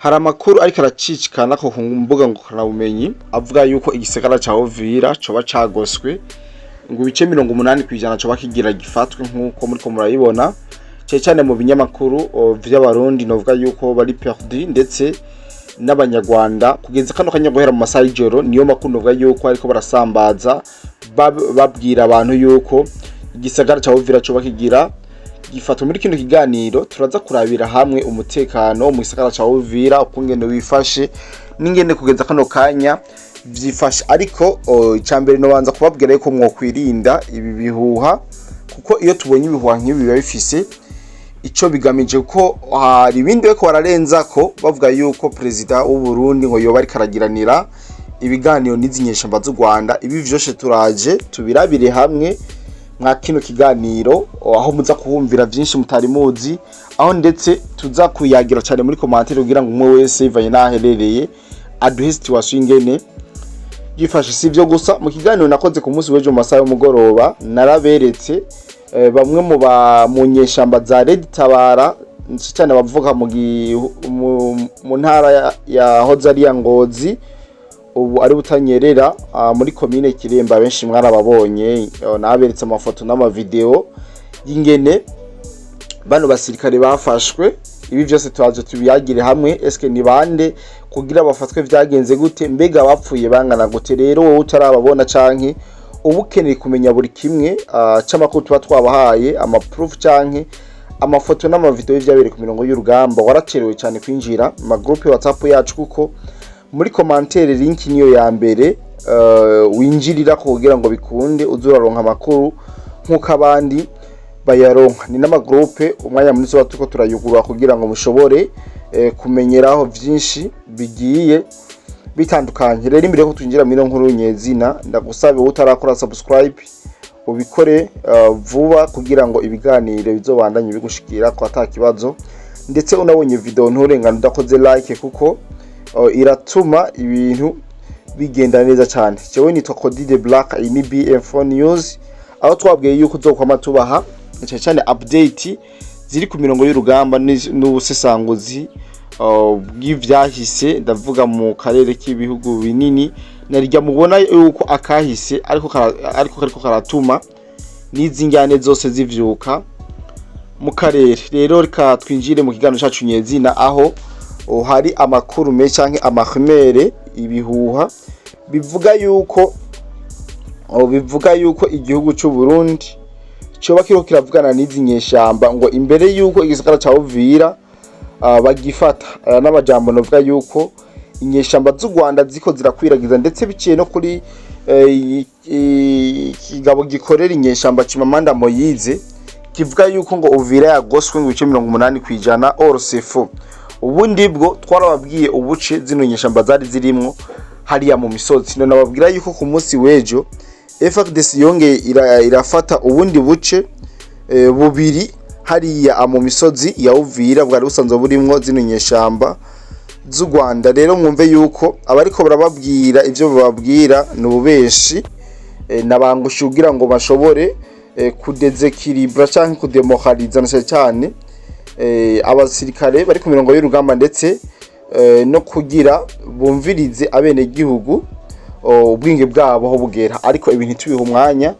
Hari amakuru ariko aracicikana ko ku mbuga ngurukanabumenyi avuga yuko igisagara ca Uvira coba cagoswe, ngo ibice 80% coba kigira gifatwe, nk'uko muriko murabibona cane cane mu binyamakuru vy'Abarundi. Novuga yuko bari perdu, ndetse n'Abanyarwanda. Kugeza kano kanya, guhera mu masaha y'ijoro, niyo makuru novuga yuko ariko barasambaza, babwira abantu yuko igisagara ca Uvira coba kigira gifatwa. Muri kino kiganiro turaza kurabira hamwe umutekano mu gisagara ca Uvira ukungene wifashe n'ingene kugeza kano kanya vyifashe. Ariko icambere, nobanza kubabwira yuko mwokwirinda ibi bihuha, kuko iyo tubonye ibihuha nk'ibi biba bifise ico bigamije, ko hari ibindi bariko bararenzako bavuga yuko perezida w'u Burundi ngo yoba ariko aragiranira ibiganiro n'izi nyeshamba z'u Rwanda. Ibi vyose turaje tubirabire hamwe mwa kino kiganiro, aho muza kuhumvira vyinshi mutari muzi, aho ndetse tuza kuyagira cyane muri commentaire kugira ngo umwe wese bivanye n'aho aherereye aduhe situation ingene yifashe. Si ivyo gusa, mu kiganiro nakoze ku munsi w'ejo mu masaha y'umugoroba naraberetse bamwe mu ba mu nyeshamba za Red Tabara, cyane bavuka mu ntara yahoze ari ya Ngozi, ubu ari Butanyerera, muri komine Kiremba. Benshi mwarababonye, naberetse amafoto n'amavideo y'ingene bano basirikare bafashwe. Ibi vyose twaje tubiyagire hamwe. Eske ni bande? Kugira bafatwe vyagenze gute? Mbega bapfuye bangana gute? Rero wowe utarababona canke uba ukeneye kumenya buri kimwe c'amakuru tuba twabahaye, amaproof canke amafoto n'amavideo y'ivyabereye ku mirongo y'urugamba, waracerewe cyane kwinjira mu magroupe WhatsApp yacu, kuko muri commentaire link niyo ya mbere winjirira kugira ngo bikunde uze uraronka amakuru nk'uko abandi bayaronka. Ni n'amagroupe umwanya munini tuba turiko turayugurura kugira ngo mushobore kumenyeraho vyinshi bigiye bitandukanye. Rero imbere ko twinjira muri nkuru nyezina, ndagusabe wowe utarakora subscribe ubikore vuba kugira ngo ibiganiro bizobandanye bigushikira ko ata kibazo. Ndetse unabonye video nturengane udakoze like, kuko iratuma ibintu bigenda neza cyane. Jewe nitwa Cody the Black, iyi ni BM4 News, aho twabwiye yuko uzokwama tubaha cyane cyane update ziri ku mirongo y'urugamba n'ubusesanguzi bw'ivyahise, ndavuga mu karere k'ibihugu binini. Narirya mubona yuko akahise ariko kariko karatuma n'izi njyane zose zivyuka mu karere. Rero reka twinjire mu kiganiro cacu nyezina, aho hari amakuru menshi canke amahumere, ibihuha bivuga yuko igihugu c'u Burundi coba kiriko kiravugana n'izi nyeshamba ngo imbere yuko igisagara ca Uvira bagifata. Aya n'amajambo novuga yuko inyeshamba z'u Rwanda ziko zirakwiragiza, ndetse biciye no kuri ikigabo gikorera inyeshamba Chimamanda Moyize, kivuga yuko ngo Uvira yagoswe ngo ibice 80%. Or c'est faux. Ubundi bwo twarababwiye ubuce zino nyeshamba zari zirimwo hariya mu misozi. None nababwira yuko ku munsi w'ejo FARDC yongeye irafata ubundi buce bubiri hariya mu misozi ya Uvira bwari busanzwe burimwo zino nyeshamba z'u Rwanda. Rero mwumve yuko abariko barababwira ivyo bababwira ni ububeshi, nabangusha kugira ngo bashobore kudéséquilibra canke kudémoraliza na cane cyane abasirikare bari ku mirongo y'urugamba, ndetse no kugira bumvirize abenegihugu ubwinge bwabo aho bugera. Ariko ibintu tubiha umwanya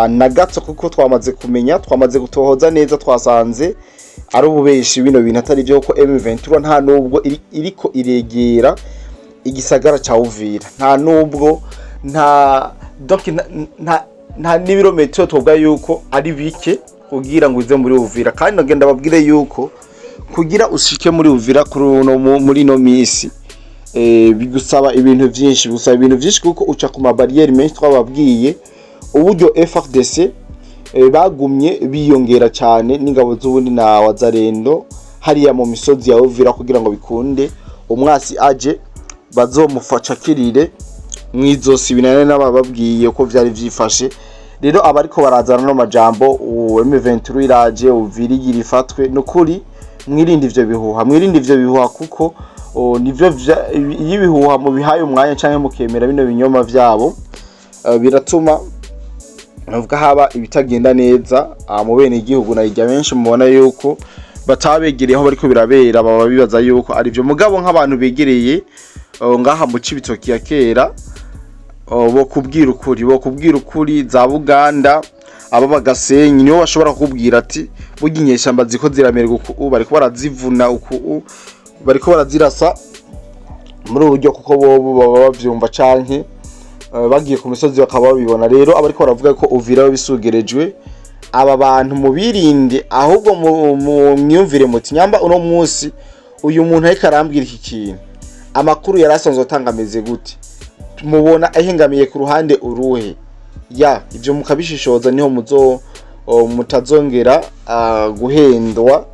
na gato, kuko twamaze kumenya, twamaze gutohoza neza, twasanze ari ububeshi. Bino bintu atari byo, ko M23 nta nubwo iriko iregera igisagara ca Uvira, nta nubwo nta donc nta n'ibirometero tuvuga yuko ari bike kugira ngo uze muri Uvira. Kandi nagenda babwire yuko kugira ushike muri Uvira kuri uno muri no misi bigusaba ibintu vyinshi, bigusaba ibintu vyinshi, kuko uca ku mabariyeri menshi. Twababwiye uburyo FARDC bagumye biyongera cyane n'ingabo z'ubundi na Wazalendo hariya mu misozi ya Uvira, kugira ngo bikunde umwasi aje bazomufasha kirire mwizosi. Binane n'abababwiye ko vyari vyifashe. Rero abariko barazana no majambo M23 iraje, Uvira igira ifatwe, nukuri mwirinde ivyo bihuha, mwirinde ivyo bihuha, kuko nivyo iyo ibihuha mubihaye umwanya canke mukemera bino binyoma vyabo, biratuma navuga haba ibitagenda neza mu bene igihugu. Na irya benshi mubona yuko batabegereye aho bariko birabera baba bibaza yuko ari byo. Mugabo nk'abantu begereye ngaha mu Cibitoki ya kera, bo kubwira ukuri za Buganda, aba bagasenyi nibo bashobora kukubwira ati burya inyeshamba ziko ziramererwa uku, bariko barazivuna uku, bariko barazirasa muri ubu buryo, kuko bobo baba bavyumva canke bagiye ku misozi bakaba babibona. Rero abariko baravuga ko Uvira bisugerejwe, aba bantu mubirinde, ahubwo mu myumvire muti nyamba uno munsi uyu muntu ariko arambwira iki kintu, amakuru yari asanzwe atanga ameze gute? Mubona ahengamiye ku ruhande uruhe? Ya ivyo mukabishishoza, niho muzo mutazongera guhendwa,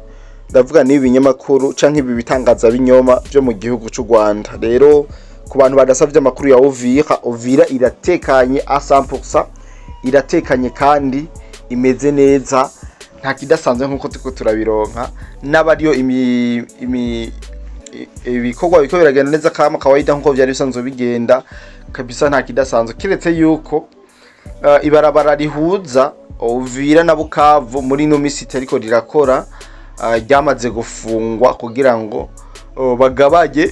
ndavuga n'ibi binyamakuru canke ibi bitangaza binyoma byo mu gihugu c'u Rwanda. Rero ku bantu badasavye amakuru ya Uvira, Uvira iratekanye à 100%, iratekanye kandi imeze neza, nta kidasanzwe nkuko turiko turabironka n'abariyo. Ibikorwa biriko biragenda neza kama kawaida nkuko vyari bisanzwe bigenda kabisa, nta kidasanzwe kiretse yuko ibarabara rihuza Uvira na Bukavu muri ino misi itariko rirakora, ryamaze gufungwa kugira ngo bagabanye,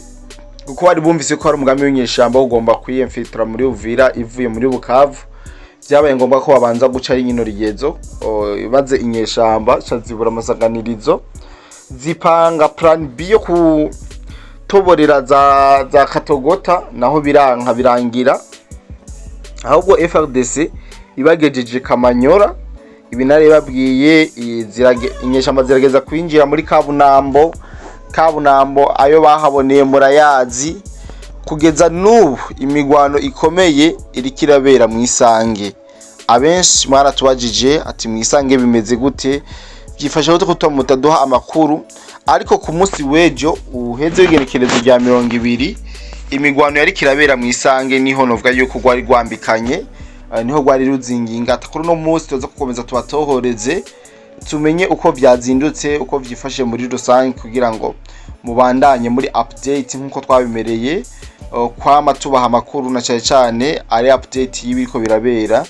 kuko bari bumvise ko hari umugambi w'inyeshamba ugomba kwiyemfitra muri Uvira ivuye muri Bukavu. Vyabaye ngombwa ko babanza guca inyino rigezo, maze inyeshamba ca zibura amasaganirizo, zipanga plan B yo kutoborera za Katogota, naho biranka, birangira ahubwo FARDC ibagejeje Kamanyora. Ibi nari babwiye, inyeshamba zirageza kwinjira muri Kabunambo. Kabunambo ayo bahaboneye murayazi. Kugeza n'ubu imigwano ikomeye iriko irabera mu Isange. Abenshi mwaratubajije ati mu Isange bimeze gute, byifashe gute, ko mutaduha amakuru? Ariko ku munsi w'ejo uheze w'igenekerezo rya 20, imigwano yariko irabera mu Isange, niho novuga yuko rwari rwambikanye, niho rwari ruzinginga. Kuri uno munsi tuza gukomeza tubatohoreze, tumenye uko vyazindutse, uko vyifashe muri rusange, kugira ngo mubandanye muri update nkuko twabimereye, kwama tubaha amakuru na cane cane ari update y'ibiriko birabera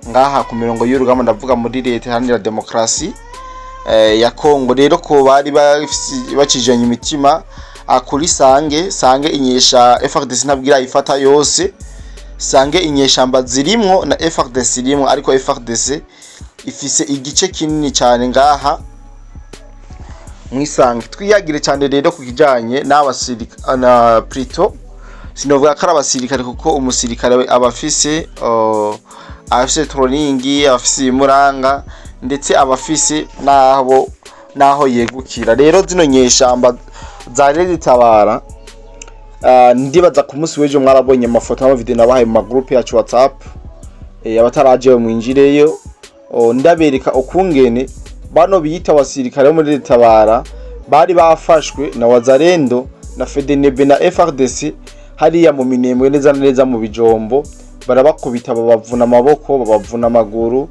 ngaha ku mirongo y'urugamba, ndavuga muri leta iharanira demokarasi ya Kongo. Rero ko bari bacijanye imitima kuri Sange, Sange inyesha FARDC ntabwo irayifata yose. Sange inyeshamba zirimwo na FARDC irimwo, ariko FARDC ifise igice kinini cyane ngaha mwisange. Twiyagire cyane rero ku kijanye n'abasirikare, na plutôt sinovuga ko ari abasirikare, kuko umusirikare aba afise training, aba afise ibimuranga, ndetse aba afise naho yegukira. Rero zino nyeshamba zari zitabara, ndibaza ku munsi w'ejo mwarabonye amafoto n'amavideo nabahaye mu magroupe yacu WhatsApp. Abataraje mwinjireyo. Ndabereka ukungene bano biyita abasirikare bo muri Tabara bari bafashwe na Wazalendo na FDNB na FARDC hariya mu Minembwe, neza na neza mu Bijombo. Barabakubita, babavuna amaboko, babavuna amaguru,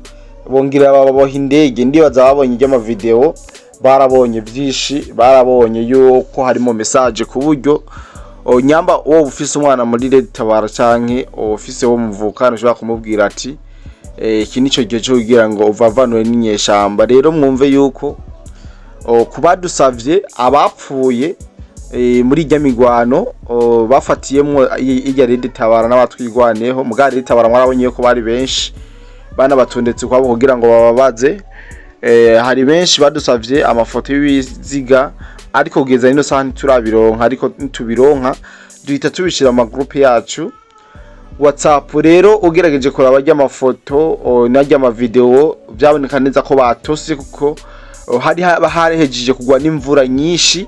bongera bababoha indege. Ndibaza babonye iry'amavideo, barabonye byinshi, barabonye yuko harimo message ku buryo nyamba wowe ufise umwana muri Red Tabara canke ufise wo muvukana, ushobora kumubwira ati iki nico gihe cyo kugira ngo uvavanure n'inyeshamba. Rero mwumve yuko kubadusavye abapfuye muri irya migwano bafatiyemwo irya Red Tabara n'abatwigwaneho, muga Red Tabara mwarabonye ko bari benshi, banabatondetse ukwabo kugira ngo bababaze. Hari benshi badusavye amafoto y'ibiziga, ariko kugeza ino saha ntiturabironka, ariko nitubironka duhita tubishira mu magroupe yacu WhatsApp. Rero ugerageje kuraba ry'amafoto n'arya amavideo, byaboneka neza ko batose, kuko hari hahejeje kugwa n'imvura nyinshi,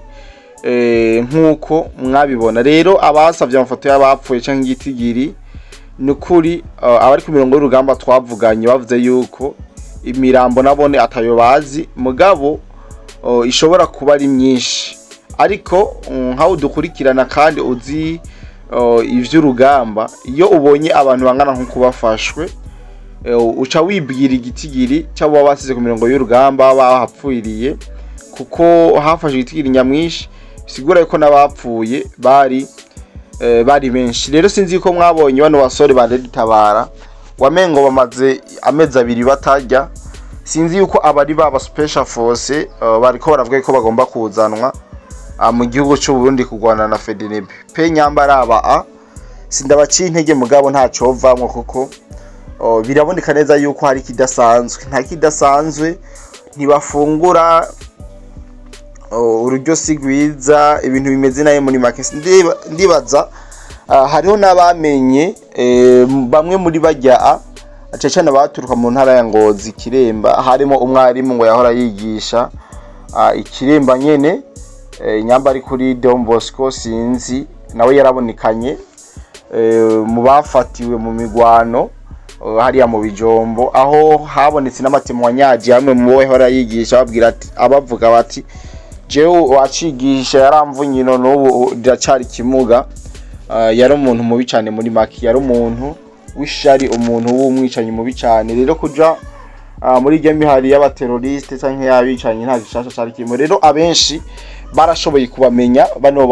nk'uko mwabibona. Rero abasavye amafoto y'abapfuye canke igitigiri, ni ukuri abari ku mirongo y'urugamba twavuganye bavuze yuko imirambo nabone atayo bazi, mugabo ishobora kuba ari myinshi. Ariko nkaho udukurikirana kandi uzi ivy'urugamba, iyo ubonye abantu bangana nk'uko bafashwe, uca wibwira igitigiri cy'abo baba basize ku mirongo y'urugamba bahapfiriye, kuko hafashwe igitigiri nyamwinshi, bisigura yuko n'abapfuye bari benshi. Rero sinzi ko mwabonye bano basore ba Red Tabara, wamengo bamaze amezi 2 batarya. Sinzi yuko abari baba special force bariko baravuga ko bagomba kuzanwa mu gihugu c'u Burundi kurwana na FDNB pe. Nyambara aba a sindabaciye intege, mugabo ntacovamwo, kuko biraboneka neza yuko hari kidasanzwe. Nta kidasanzwe, ntibafungura, ururyo si rwiza, ibintu bimeze nayo muri make. Ndibaza hariho n'abamenye bamwe muri barya cane cane abaturuka mu ntara ya Ngozi, Kiremba. Harimo umwarimu ngo yahora yigisha Ikiremba nyene, nyamba ari kuri Don Bosco, sinzi, nawe yarabonekanye mu bafatiwe mu migwano hariya mu Bijombo, aho habonetse n'ama témoignages hamwe mu bo yahora yigisha, babwira ati, abavuga bati: "Jewe wacigisha yaramvunye ino, n'ubu riracari kimuga." Yari umuntu mubi cyane, muri make yari umuntu w'ishari, umuntu w'umwicanyi mubi cyane. Rero kuja muri iryo mihari y'aba terroristes canke y'abicanyi nta gishasha cari kirimo. Rero abenshi barashoboye kubamenya bano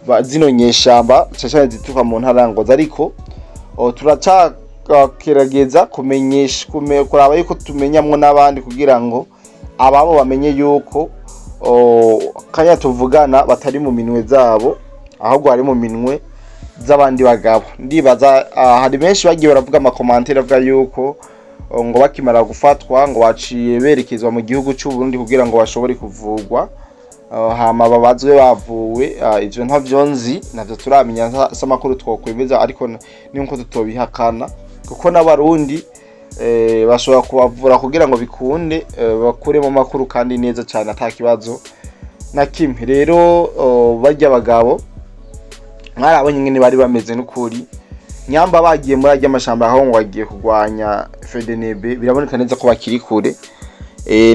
ba zino nyeshamba, cane cane zituruka mu ntara ya Ngozi. Ariko turacagerageza kumenyesha kuraba yuko tumenyamwo n'abandi, kugira ngo ababo bamenye yuko kanya tuvugana batari mu minwe zabo, ahubwo bari mu minwe z'abandi bagabo. Ndibaza hari benshi bagiye baravuga ama commentaires avuga yuko ngo bakimara gufatwa ngo baciye berekezwa mu gihugu c'u Burundi kugira ngo bashobore kuvugwa, hama babazwe bavuwe. Ivyo ntavyo nzi, ntavyo turamenya, si amakuru twokwemeza, ariko ni nkuko tutobihakana, kuko n'Abarundi bashobora kubavura kugira ngo bikunde bakuremo amakuru kandi neza cyane, ata kibazo na kimwe. Rero barya bagabo mwarabonye ingene bari bameze n'ukuri. Nyamba bagiye muri arya mashamba aho ngo bagiye kurwanya FDNB, biraboneka neza ko bakiri kure.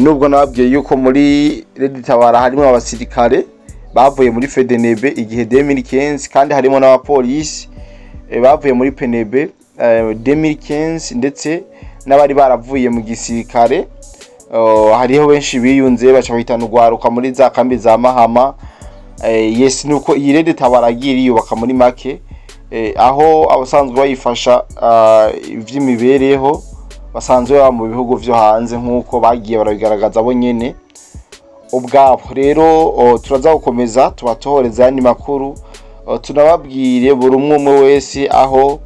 Nubwo nababwiye yuko muri Red Tabara harimo abasirikare bavuye muri FDNB igihe 2015, kandi harimo n'abapolisi bavuye muri PNB 2015, ndetse n'abari baravuye mu gisirikare. Hariho benshi biyunze baca bahitana urwaruka muri za kambi za Mahama. Yes, nuko iyi Red Tabara yagiye iriyubaka muri make, aho abasanzwe bayifasha ivy'imibereho basanzwe baba mu bihugu vyo hanze, nk'uko bagiye barabigaragaza bo nyene ubwabo. Rero turaza gukomeza tubatohoreza ayandi makuru, tunababwire buri umwe umwe wese aho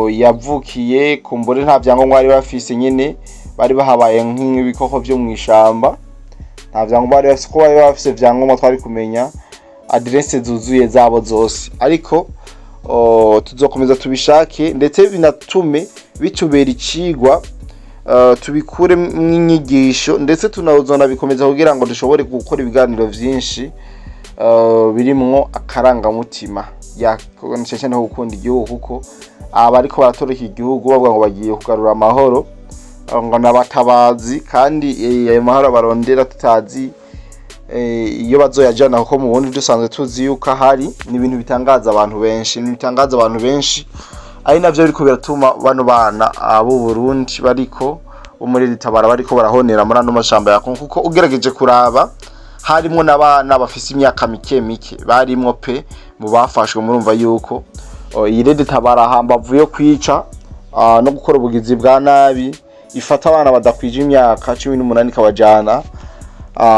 yavukiye. Kumbure nta vyangombwa bari bafise nyene, bari bahabaye nk'ibikoko vyo mw'ishamba, nta vyangombwa bari bafise. Ko bari bafise vyangombwa, twari kumenya adresse zuzuye zabo zose. Ariko tuzokomeza tubishake, ndetse binatume bitubera icigwa, tubikuremwo inyigisho, ndetse tunazona bikomeza kugira ngo dushobore gukora ibiganiro vyinshi birimwo akarangamutima ya cyane no gukunda igihugu, kuko aba ariko baratoroka igihugu bavuga ngo bagiye kugarura amahoro, ngo nabatabazi, kandi ayo mahoro barondera tutazi iyo bazoyajana, kuko mu Burundi dusanzwe tuzi yuko ahari. Ni ibintu bitangaza abantu benshi, ibintu bitangaza abantu benshi, ari navyo biriko biratuma bano bana b'u Burundi bariko bo muri Ritabara bariko barahonera muri ano mashamba ya Kongo, kuko ugerageje kuraba harimwo n'abana bafise imyaka mike mike barimwo pe mu bafashwe. Murumva yuko iyi Red Tabara, hambavu yo kwica no gukora ubugizi bwa nabi, ifata abana badakwije imyaka 18 ikabajana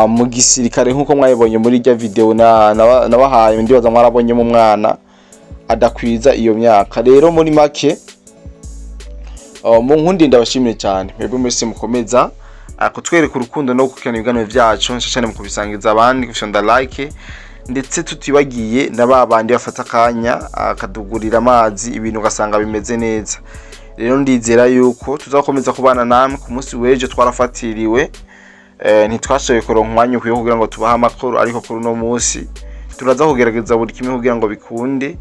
mu gisirikare, nk'uko mwabibonye muri irya video nabahaye. Ndibaza mwarabonyemo umwana adakwiza iyo myaka. Rero muri make, mu nkundi ndabashimire cyane mwebwe mwese mukomeza kutwereka urukundo no gukurikirana ibiganiro vyacu, cyane mu kubisangiza abandi, gufyonda like, ndetse tutibagiye na ba bandi bafata akanya akadugurira amazi, ibintu ugasanga bimeze neza. Rero ndizera yuko tuzakomeza kubana namwe. Ku munsi w'ejo twarafatiriwe, ntitwashoboye kuronka umwanya ukwiye kugira ngo tubahe amakuru, ariko kuri uno munsi turaza kugerageza buri kimwe kugira ngo bikunde,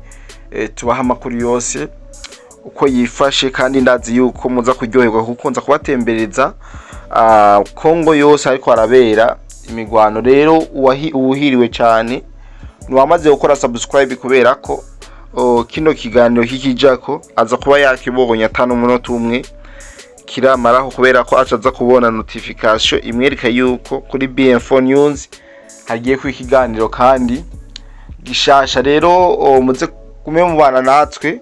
tubahe amakuru yose uko yifashe. Kandi ndazi yuko muza kuryoherwa, kuko nza kubatembereza Kongo yose ariko harabera imigwano. Rero uwuhiriwe cyane ni gukora subscribe, kubera ko kino kiganiro kikijako aza kuba yakibonye atanu umunota umwe kiramaraho, kubera ko aca aza kubona notification imwereka yuko kuri BM4 News hagiye kuba ikiganiro kandi gishasha. Rero muze kume mubana natwe.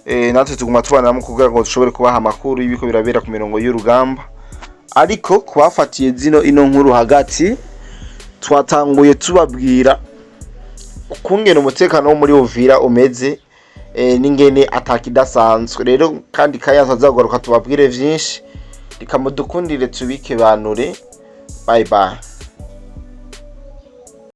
Natwe tuguma tubanamo kugira ngo dushobore kubaha amakuru y'ibiko birabera ku mirongo y'urugamba. Ariko kubafatiye zino ino nkuru hagati, twatanguye tubabwira ukungene umutekano wo muri Uvira umeze, n'ingene atakidasanzwe. Rero kandi kaya tazagaruka tubabwire vyinshi. Reka mudukundire tubike banure. Bye bye.